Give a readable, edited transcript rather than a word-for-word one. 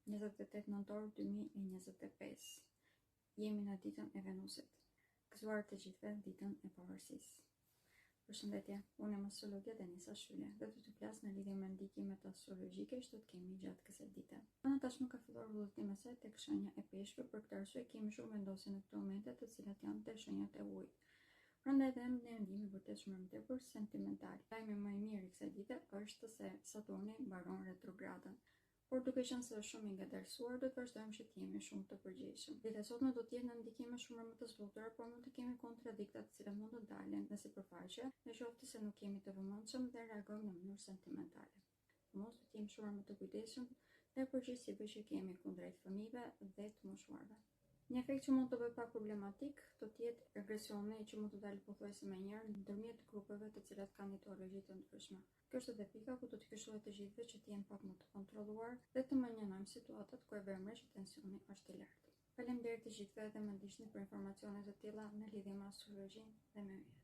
28 nëntor 2025. Jemi në ditën e Venusit. Gëzuar të gjithëve ditën e pavarësisë. Përshëndetje, unë jam astrologia Denisa Shyle dhe do të flas në lidhje me ndikimet astrologjike që do të kemi gjatë kësaj dite. Hëna tashmë ka filluar udhëtimin e saj tek shenja e Peshqve, për këtë arsye kemi shumë vendosje në këto momente të cilat janë te shenjat e ujit. Prandaj dhe ne ndihemi vërtet shumë më tepër sentimental. Lajmi më i mirë i kësaj dite është se Saturni mbaron retrogradën. Por duke qenë se është shumë i ngadalësuar, do të vazhdojmë që të jemi shumë të përgjegjshëm. Dita e sotme do të jetë në ndikime shumë më të zbutura, por mund të kemi kontradikta të cilat mund të dalin në sipërfaqe, në qoftë se nuk jemi të vëmendshëm dhe reagojmë në mënyrë sentimentale. Mos do të jemi shumë më të kujdesshëm ndaj përgjegjësive që kemi kundrejt fëmijëve dhe të moshuarve. Një efekt që mund të bëjë pak problematik do të jetë agresioni që mund të dalë pothuajse menjëherë ndërmjet grupeve të cilat kanë ideologji të ndryshme. Kjo është edhe pika ku do të këshilloj të gjithëve që të jenë pak më të kontrolluar dhe të mënjanojmë situatat ku e vëmë re që tensioni është i lartë. Faleminderit të gjithëve dhe më ndiqni për informacione të tilla në lidhje me astrologjinë dhe me yjet.